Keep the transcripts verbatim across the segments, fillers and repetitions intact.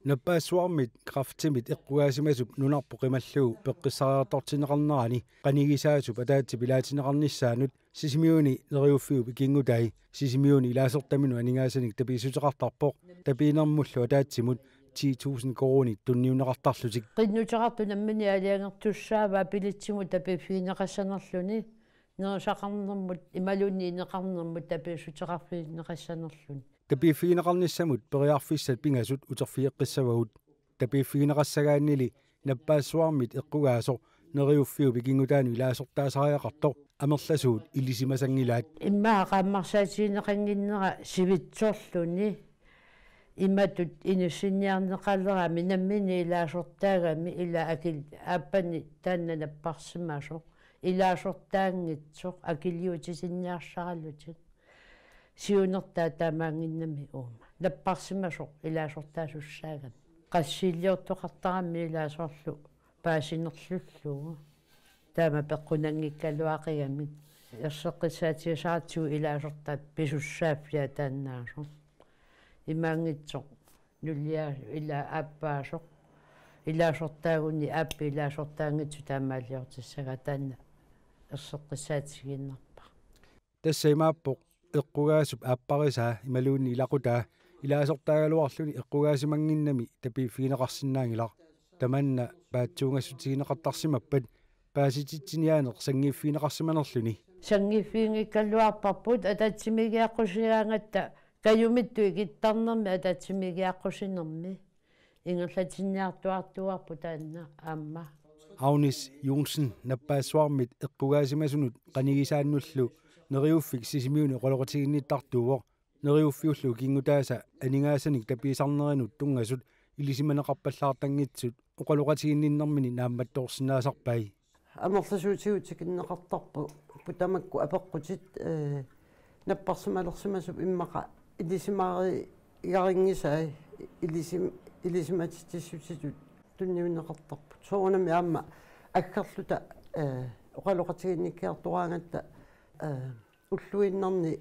Nappaassuarmit kræftimit eqqugaasimasut nunarput qimallugu peqqissariartortinneqarnerani qanigisaasup ataatsip ilaatinneqarnissaanut Sisimiuni Neriuffiup ikinngutai Sisimiuni ilaasortaminut aningaasanik tapiissuteqartarpoq tapiinermullu ataatsimut ti tusind koruunit tunniunneqartarlutik. Qinnuteqartut nammineq aalajangertussaavaat bilitsimut tapiiffigineqassanerluni, nerisaqarnermut imaluunniit ineqarnermut tapiissuteqarfigineqassanerluni. Tapiiffigineqarnissamut periarfissat pingasut uterfigeqqissavagut. Tapiiffigineqassagaannili nappaassuarmit eqqugaasoq Neriuffiup ikinngutaanut ilaasortaasariaqartoq amerlasuut ilisimasanngilaat. Immaqa qaammarsaatigineqannginnera sivitsorluni imatut inissinniarneqalerami nammineq ilaasortaagami, ila akil aappani taanna napparsimasoq ilaasortaanngitsoq akiliutitinniarsaralutik. Siunertaa taamaannginnami uuma napparsimasoq ilaasortaasussaagami. Qassiilliortoqartarami ilaasorlu paasinerlullugu. Taama peqqunanngikkaluaqigamik erseqqissaatigisaratsigu ilaasortat pisussaaffia taannaasoq. Imaanngitsoq nulia ila aappaasoq. Ilaasortaaguni aappi ilaasortaanngitsoq taamaaliortissagaa taanna erseqqissaatigiinnarpara. Tassa imaappoq eqqugaasup aapparisaa imaluunniit ilaqutaa ilaasortaagaluarluni eqqugaasimannginnami tapiiffigineqarsinnaanngilaq. Tamanna paatsuungassutigineqartarsimappat paasititsiniaaneq sanngiiffigineqarsimanerluni. Sanngiiffiginngikkaluarparput ataatsimiigiaqqusigaangatta kajumittut ikittarnermi ataatsimiigiaqqusinermi. Ingerlatinniartuartuuarput taanna aamma. Agnes Johnsen nappaassuarmit eqqugaasimasunut qanigisaannullu Neriuffik Sisimiuni oqaloqatiginnittartuuvoq. Neriuffiullu ikinngutaasa aningaasanik tapiisarnerinut tunngasut ilisimaneqarpallaartanngitsut oqaloqatiginninnermini naammattoorsinnaasarpai. Amerlasuutigut tikinneqartarput tamakku apeqqutit, ee, napparsimalersimasup immaqa ilisimariigarinngisai ilisim-, ilisimatitsissutitut tunniunneqartarput. Soorunami aamma aggerluta, ee, oqaloqatiginnikkiartoraangatta, ee, ulluinnarni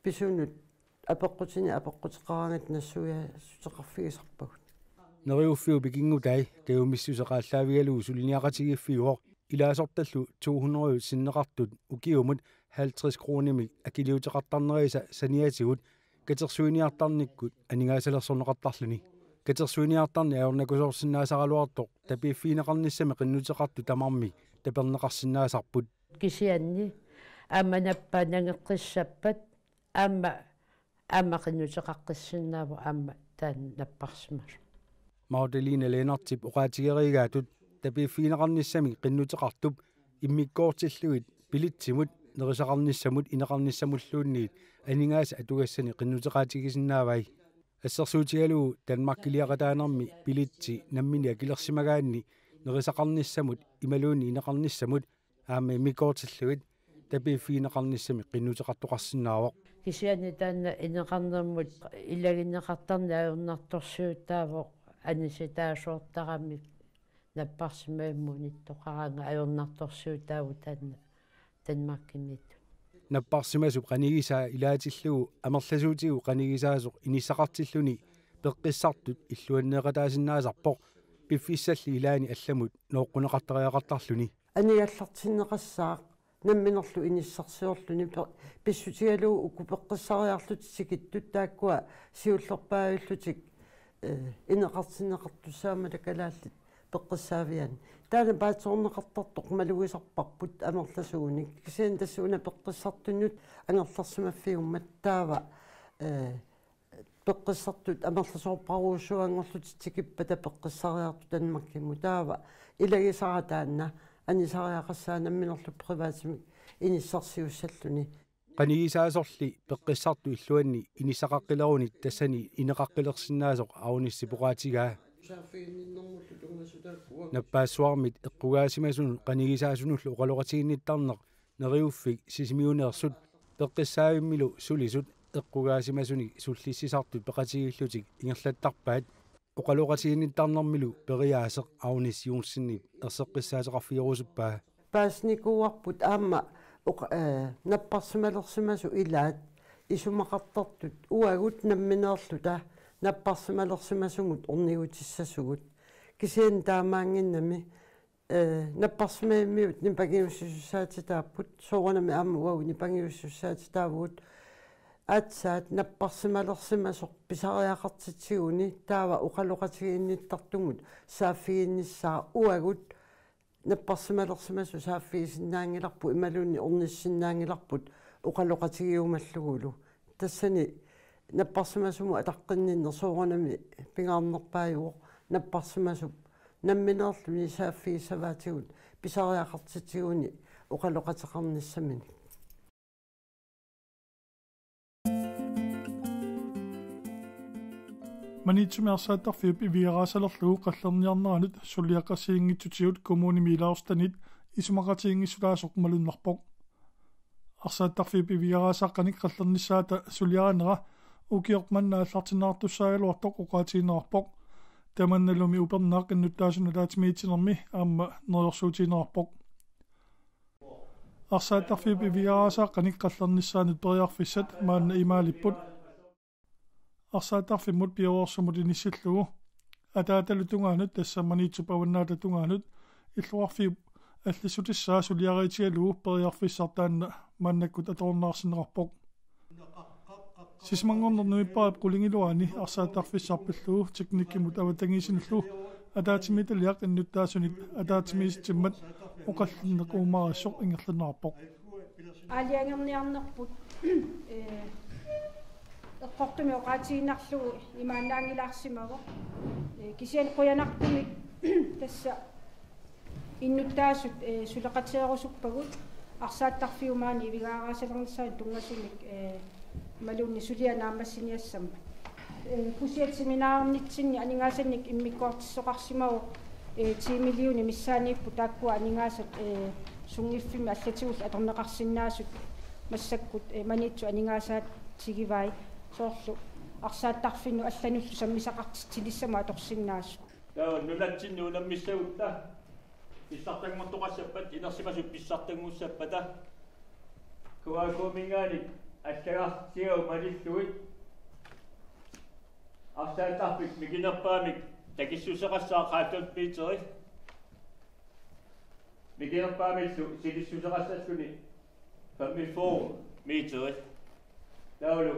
pisunut apeqqutinik apeqquteqaraangatta nassuiaassuteqarfigisarpagut. Neriuffiup ikinngutai kajumissuseq aallaavigalugu suliniaqatigiiffiuvoq ilaasortallu to hundrede sinneqartut ukiumut halvtreds koruunimik akiliuteqartarnerisa saniatigut katersuiniartarnikkut aningaasalersorneqartarluni. Katersuiniartarneq ajornakusoorsinnaasaraluartoq tapiiffigineqarnissami qinnuteqartut tamarmik taperneqarsinnaasarput. Kisianni aamma nappaat nangeqqissappat aamma, aamma qinnuteqaqqissinnaavoq aamma taanna napparsimasoq. Magdalena Lennartip oqaatigereegaatut tapiiffigineqarnissamik qinnuteqartup immikkoortillugit bilitsimut nerisaqarnissamut ineqarnissamulluunniit aningaasat atugassanik qinnuteqaatigisinnaavai. Assersuutigalugu Danmarkiliaqataanermi bilitsi nammineq akilersimagaanni nerisaqarnissamut imaluunniit ineqarnissamut aamma immikkoortillugit tapiiffigineqarnissamik qinnuteqartoqarsinnaavoq. Kisianni taanna ineqarnermut ilagineqartarneq ajornartorsiutaavoq anisitaasoortaramik napparsimavimmut unittoqaraangat ajornartorsiutaavoq taanna Danmarkimiittut. Napparsimasup qanigisaa ilaatillugu amerlasuutigut qanigisaasoq inissaqartilluni peqqissartut illuanneeqataasinnaasarpoq piffissalli ilaani allamut nooqquneqartariaqartarluni. Anigallartinneqassaaq namminerlu inissarsiorluni pe-, pissutigalugu uku peqqissariarlutik tikittut taakkua siullerpaavillutik, ee, ineqartinneqartussaammat kalaallit peqqissaaviaanni. Taanna paatsoorneqartartoq malugisarparput amerlasuunik. Kisianni tassa una peqqissartunut angerlarsimaffiummat taava, ee, peqqissartut amerlasoorparujussuanngorlutik tikippata peqqissariartut Danmarkimut taava ilagisara taanna anisariaqassaaq namminerlu privatimik inissarsiussalluni. Qanigisaasorli peqqissartut illuanni inissaqaqqileruni tassani ineqaqqilersinnaasoq Agnesip oqaatigaa. Nappaassuarmit eqqugaasimasunut qanigisaasunullu oqaloqatiginnittarneq Neriuffik Sisimiuneersut peqqissaavimmilu sulisut eqqugaasimasunit sullissisartut peqatigiillutik ingerlattarpaat. Oqaloqatiginnittarnermilu periaaseq Agnes Johnsenip erseqqissaateqarfigerusuppaa. Paasinikuuarput aamma oq-, ee, napparsimalersimasut ilaat isumaqartartut uagut nammineerluta napparsimalersimasumut ornigutissasugut. Kisianni taamaannginnami, eh, napparsimavimmiut nipangiussisussaatitaapput, soorunami aamma uagut nipangiussisussaatitaavugut, aatsaat napparsimalersimasoq pisariaqartitsiguni taava oqaloqatigiinnittartumut saaffiginnissaa uagut napparsimalersimasut saaffigisinnaanngilarput imaluunniit ornissinnaanngilarput oqaloqatigiumallugulu. Tassani napparsimasumut ataqqinninneq soorunami pingaarnerpaajuvoq, napparsimasup nammineerluni saaffigissavaatigut pisariaqartitsiguni oqaloqateqarnissaminik. Maniitsumi arsaattarfiup ivigaraasalerlugu qallerniarneranut suliaqatigiinngitsutigut kommunimi ilaasortanit isumaqatigiinngissutaasoq malunnarpoq. Arsaattarfiup ivigaraasaqqanik qallernissaata suliarinera ukioq manna aallartinneqartussaagaluartoq oqaatigineqarpoq. Tamannalumi upernaaq innuttaasunut ataatsimiititsinermi aamma neriorsuutigineqarpoq. Arsaattarfiup ivigaraasaqqanik qallernissaanut periarfissat maanna imaalipput. Arsaattarfimmut pioreersumut inissillugu ataatalu tungaanut, tassa Maniitsup avannaata tungaanut, illoqarfiup allissutissaa suliariitigalugu periarfissaq taanna maannakkut atorunnaarsinneqarpoq. Sisamanngorneq nuipparip qulingiluaani arsaattarfissaq pillugu teknikkimut avatangiisinullu ataatsimiititaliaq innuttaasunit ataatsimiisitsimmat oqallinneq uumarissoq ingerlanneqarpoq. Aalajangerniarnerput, eh, eqqortumik oqaatigiinnarlugu imaannaanngilaarsimavoq. Eh, kisianni qujanartumik tassa innuttaasut, eh, suleqateerusuppagut arsaattarfiup maani ivigaaraasalernissaanut tunngasumik, eh, imaluunniit suliaq naammassiniassammat. Eh, pusiat seminarinitsinni aningaasanik immikkoortissoqarsimavoq, eh, ti millionit missaanniipput taakkua aningaasat, eh, sunngiffimmi allatigullu atorneqarsinnaasut massakkut, eh, Maniitsup aningaasaatigivaat, soorlu arsaattarfinnut allanullu sammisaqartitsinissamut atorsinnaasut. Taava nunatsinni unammissagutta pissartanngortoqassappat, inersimasut pissartanngussappata, K A K-minngaanniit allagartigaat malillugit arsaattarfik mikinerpaamik takissuseqassaaq halvfems meteri. Mikinerpaamillu silissuseqassalluni femogfyrre meteri. Taavalu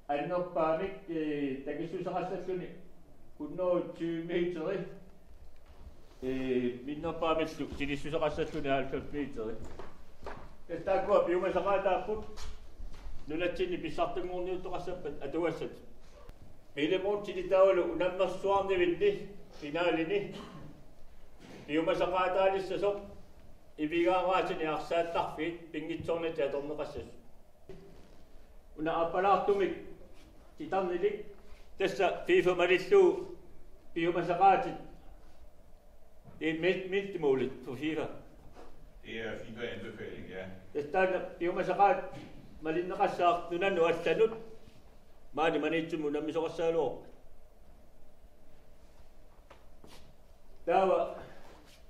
annerpaamik, eh, takissuseqassalluni hundrede og tyve meteri. Eh, minnerpaamillu silissuseqassalluni halvfems meteri. Tassa taakkua piumasaqaataapput nunatsinni pissartanngorniuttoqassappat atugassat. Pilemoortili taavalu unammersuarnivinni finalini piumasaqaataalissasoq ivigaaraasani arsaattarfiit pinngitsoornatik atorneqassasut. Una aappalaartumik titarnilik tassa FIFA malillugu piumasaqaatit. Det er mindst-, mindstemålet på FIFA. Det er FIFA anbefaling, ja. Tassa taanna piumasaqaat malinneqassaaq nunanut allanut. Maani Maniitsumi unammisoqassagaluarpat. Taava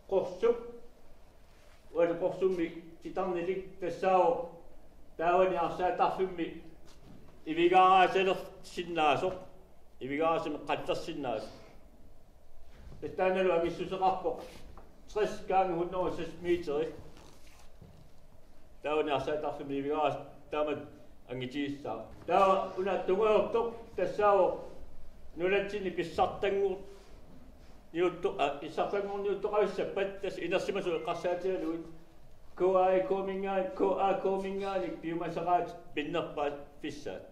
qorsuk, uani qorsummi titarnilik tassaavoq taavani arsaattarfimmi ivigaaraasalersinnaasoq, ivigaaraasamik qallersinnaasoq. Tassa taannalu angissuseqarpoq tres gange hundrede og seks meteri. Taavani arsaattarfimmi ivigaaraasoq taamatut angitigissaaq. Taava una tungujortoq tassaavoq nunatsinni pissartanngor-, niutto-, a, pissartanngorniuttoqavissappat, tassa inersimasut eqqarsaatigalugit K A K-minngaanniit, K A K-minngaanniit piumasaqaatit minnerpaafissaat.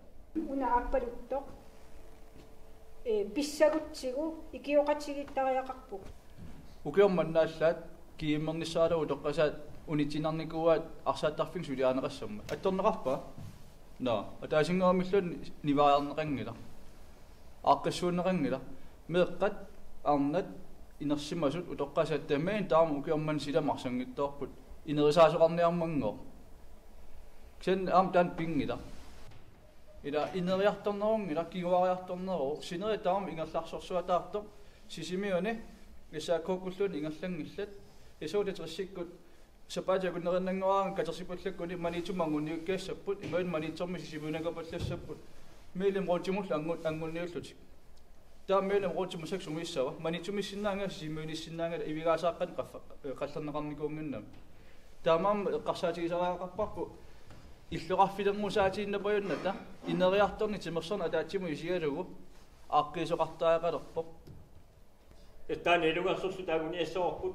Una aappaluttoq, eh, pissagutsigu ikioqatigiittariaqarpugut. Ukioq manna allaat G M-ernissaata utoqqasaat unitsinarnikuuaat arsaattarfinnut suliarineqassammat. Attorneqarpa? Nå, ataasinngooq millun nivaariarneqanngilaq. Aaqqissuunneqanngilaq. Meeqqat, arnat, inersimasut, utoqqasaat tamaasa taama ukioq manna silamarsanngitsoorput. Inerisaasoqarniarmanngooq. Kisianni aamma taanna pinngilaq. Ila ineriartornerunngilaq, kinguariartorneruvoq, sinerit tamarmik ingerlarsorsuataartoq, Sisimiuni, S A K-kkulluunniit ingerlanngillat, S O-tressikkunnit sapaatip-akunnerinnanngoraangat katersipallakkuni Maniitsumut anguniukkiassapput, imaluunniit Maniitsormiit Sisimiunakapallassapput, Miilimut Ruutimullu angu-, angunniullutik. Taammiuna uquutsimut saksumissava. Maniitsumissinnaanngilaq, Sisimiunissinnaanngilaq, ivigaasaqqanik qaffa-, eh, qallerneqarnikuunnginnami. Taamaammat eqqarsaatigisariaqarparput illoqarfilerngusaatinnapajunnata ineriartorneq timersorneq ataatsimut isigalugu aaqqiisoqartariaqalerpoq. Taanna ilungersorluta anguniassavarput.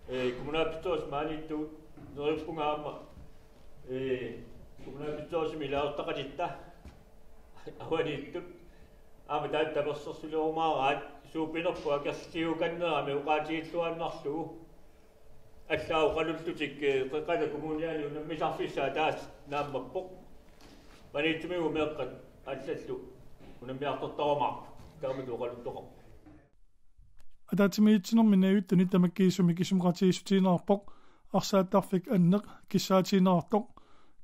Ee, kommunalbestyrelsimi maaniittugut neriuppunga aamma, ee, kommunalbestyrelsimi ilaasortaqatitta avaniittut. Aamma taanna tapersersulerumaaraat suut pinerput akerliukannerami oqaatigilluinnarlugu. Allaat oqalullutik, ee, Qeqqata Kommuniani unammisarfissaat taanna naammappoq. Maniitsumigut meeqqat allallu unammiartortarumaarput. Taamatut oqaluttoqarpoq. Ataatsimiitsunermi najuuttuni tamakkiisumik isumaqatigiissutigineqarpoq arsaattarfik anneq kissaatigineqartoq,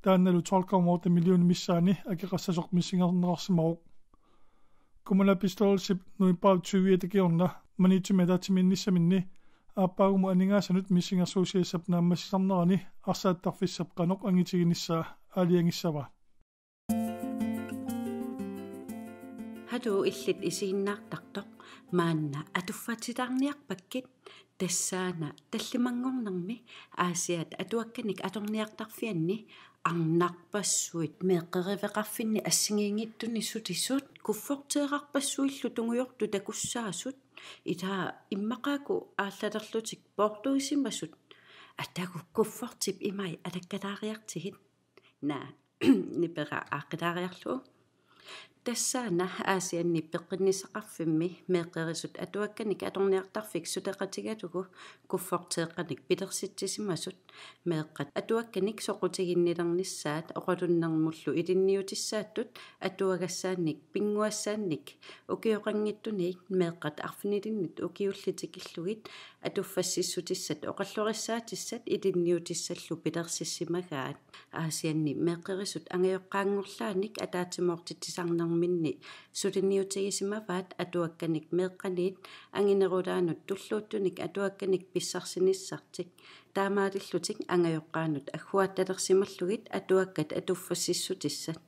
taannalu tolv komma otte millioner missaanni akeqassasoq missingerneqarsimavoq. Kommunalbestyrelsip novembarip tyve-iata kingorna Maniitsumi ataatsimiinnissaminni aappaagumut aningaasanut missingersuussiassap naammassisarnerani arsaattarfissap qanoq angitiginissaa aalajangissavaa. Haluu, illit isiginnaartartoq. Maanna atuffatsitaarniarpakkit. Tassaana tallimanngornermi Aasiaat atuakkanik atorniartarfianni arnarpassuit meeqqeriveqarfinni assigiinngitsuni sulisut kufforteerarpassuillu tungujortut takussaasut, ilaa immaqaaku aallalerlutik poortuisimasut. Atagu kuffortip imai alakkataariartigit. Naa, nipera aaqqilaariarlugu. Tassaana Aasianni peqqinnissaqarfimmi meeqqerisut atuakkanik atorniartarfik suleqatigalugu kufforteeqqanik pilersitsisimasut meeqqat atuakkanik soqutiginnilernissaat oqalunnermullu ilinniutissaattut atuagassaannik pinnguassaannik ukioqanngitsuniit meeqqat arfinilinnit ukiullit tikillugit atuffassissutissat oqallorissaatissat ilinniutissallu pilersissimagaat. Aasianni meeqqerisut angajoqqaanngorlaanik ataatsimoortitsisarnerminni suliniutigisimavaat atuakkanik meeqqaniit anginerulaanut tulluuttunik atuakkanik pissarsinissartik. Taamaalillutik angajoqqaanut agguaattalersimallugit atuakkat atuffassissutissat.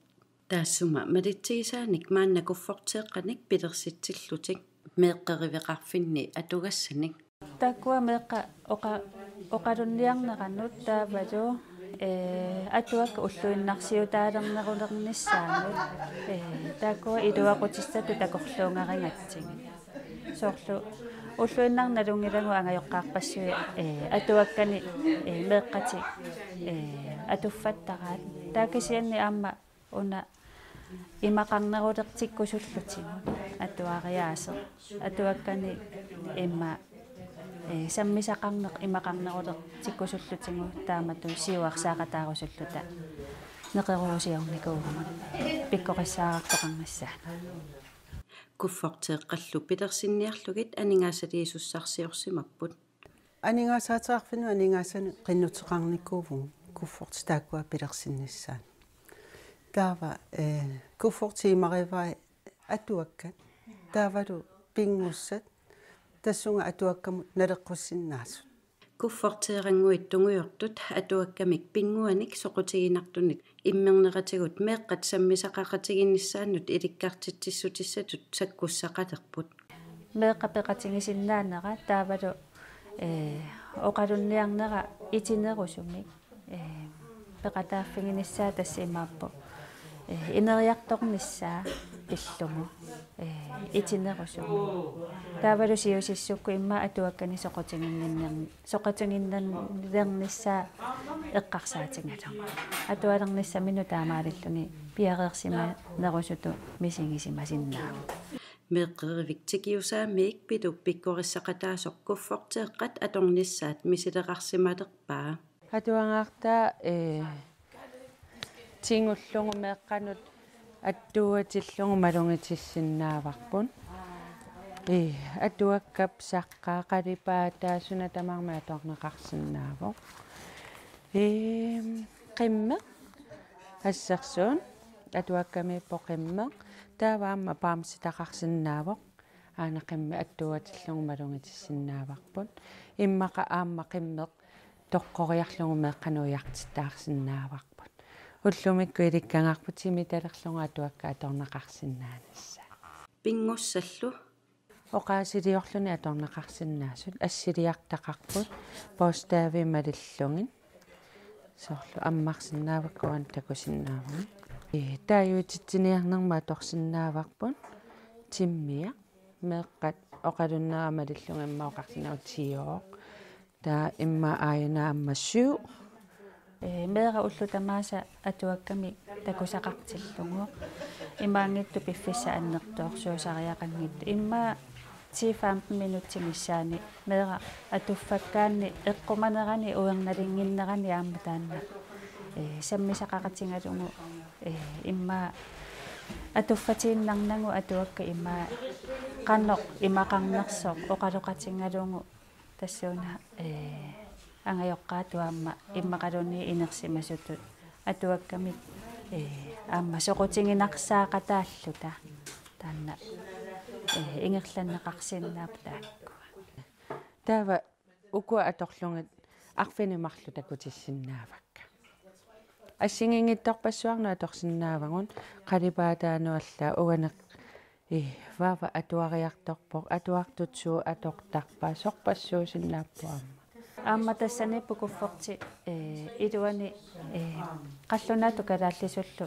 Taassuma malitsigisaanik maanna kufforteeqqanik pilersitsillutik meeqqeriveqarfinni atugassanik. Taakkua meeqqat oqa-, oqalunniarneranut taavalu, ee, atuakkat ulluinnarsiutaalernerulernissaannut, ee, taakkua iluaqutissatut takorluugarigatsigit. Soorlu ulluinnarni nalunngilagut angajoqqaarpassuit, ee, atuakkanik, ee, meeqqatik, ee, atuffattaraat. Taava kisianni aamma una imaqarnerulertikkusullutigu atuariaaseq. Atuakkanik imma, ee, sammisaqarneq imaqarnerulertikkusullutigu taamatut siuarsaaqataarusulluta neqeroorsiornikuuvugut pikkorissaaqqaartoqarnissaanut. Kufforteeqqallu pilersinniarlugit aningaasaliisussarsiorsimapput. Aningaasaateqarfinnut aningaasanut qinnuteqarnikuuvugut kuffortit taakkua pilersinnissaat. Taava, ee, kuffortit imarivai atuakkat, taavalu pinnguassat, tassunga atuakkamut naleqqussinnaasut. Kufforteerannguit tungujortut atuakkamik pinnguanik soqutiginartunik immerneratigut meeqqat sammisaqaqatigiinnissaannut ilikkartitsissutissatut sakkussaqalerput. Meeqqat peqatigisinnaanera taavalu, ee, oqalunniarnera itinerusumik, ee, peqataaffiginissaa tassa imaappoq, ee, ineriartornissaa pillugu, ee, itinerusumik. Taavalu siusissukkut imma atuakkanik soqutiginninner-, soqutiginninnernissaa eqqarsaatigalugu. Atualernissaminut taamaalilluni piareersimanerusutut misigisimasinnaavoq. Meeqqerivik tikiusaamiik Pilup pikkorissaqataasoq kufforteeqqat atornissaat misileqarsimalerpaa. Atuagaartaa, ee, tigullugu meeqqanut attuuatillugu malugitissinnaavarput. Ee, atuakkap saqqaa qalipaataa suna tamarmi atorneqarsinnaavoq. Ee, qimmeq assersuut atuakkamiippoq qimmeq. Taava aamma bamsetaqarsinnaavoq. Aana qimmeq attuuatillugu malugitissinnaavarput. Immaqa aamma qimmeq toqqoriarlugu meeqqanut ujartittaarsinnaavarput. Ullumikkut ilikkagarput timitalerlugu atuakkat atorneqarsinnaanissaat. pinngussallu. Oqaasiliorluni atorneqarsinnaasut assiliartaqarput bogstavit malillugit. Soorlu ammarsinnaavakka uani takusinnaavugut. Ee, taaguutitsiniarnermut atorsinnaavarput timmia. Meeqqat oqalunnera malillugit immaqa oqarsinnaavoq tiooq. Taava immaqa aajuna aamma syv. Ee, meeraq ullut tamaasa atuakkamik takusaqartillugu. Imaanngitsoq piffissaq annertoorsuusariaqanngitsoq. Immaqa ti femten minutsit missaanni meeraq atuffakkaanni eqqumanerani uernalinnginnerani aamma taanna. Ee, sammisaqaqatigalugu, ee, immaqa atuffatiinnarnagu atuakkat immaqa qanoq imaqarnersoq oqaloqatigalugu tassuuna, ee, angajoqqaatut aamma immaqaluunniit inersimasutut atuakkamik, ee, aamma soqutiginarsaaqataalluta taanna, ee, ingerlanneqarsinnaapput taakkua. Taava ukua atorlugit arfineq-marluk takutissinnaavakka. Assigiinngitsorpassuarnut atorsinnaavagut qalipaataanut allaat uaneq, ee, vaava atuariartorpoq, atuartut suut atortarpaat, sorpassuusinnaapput aamma. Aamma tassaniippoq kufferti, ee, iluani, ee, qallunaatut kalaallisullu,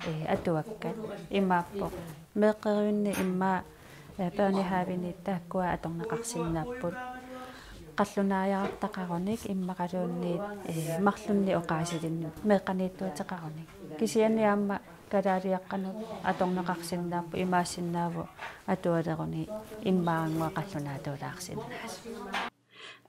ee, atuakkat imaappoq. Meeqqerivinni immaqa, ee, børnehaveni taakkua atorneqarsinnaapput. Qallunaajartaqarunik immaqaluunniit, ee, marlunnik oqaasilinnut meeqqaniittuuteqarunik. Kisianni aamma kalaaliaqqanut atorneqarsinnaapput, imaassinnaavoq atualeruni immaqa qallunaatuulaarsinnaasut.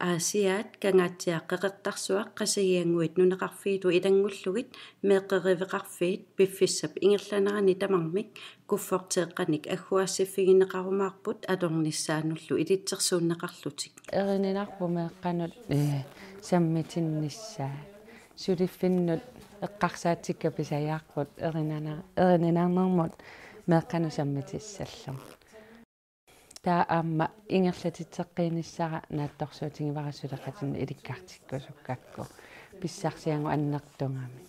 Aasiaat Kangaatsiaq Qeqertarsuaq Qasigiannguit nunaqarfiitut ilanngullugit meeqqeriveqarfiit piffissap ingerlanerani tamarmik kufferteeqqanik agguaassiffigineqarumaarput atornissaannullu ilitsersuunneqarlutik. Erininarpoq meeqqanut, ee, sammitinnissaat. Suliffinnut eqqarsaatsikka pisariaqarput erinana-, erininarnermut meeqqanut sammitissallugu. Taava aamma ingerlatitseqqiinissara naatsorsuutigivara suleqatinnut ilikkartikkusukkakku pissarsiagut annertugamik.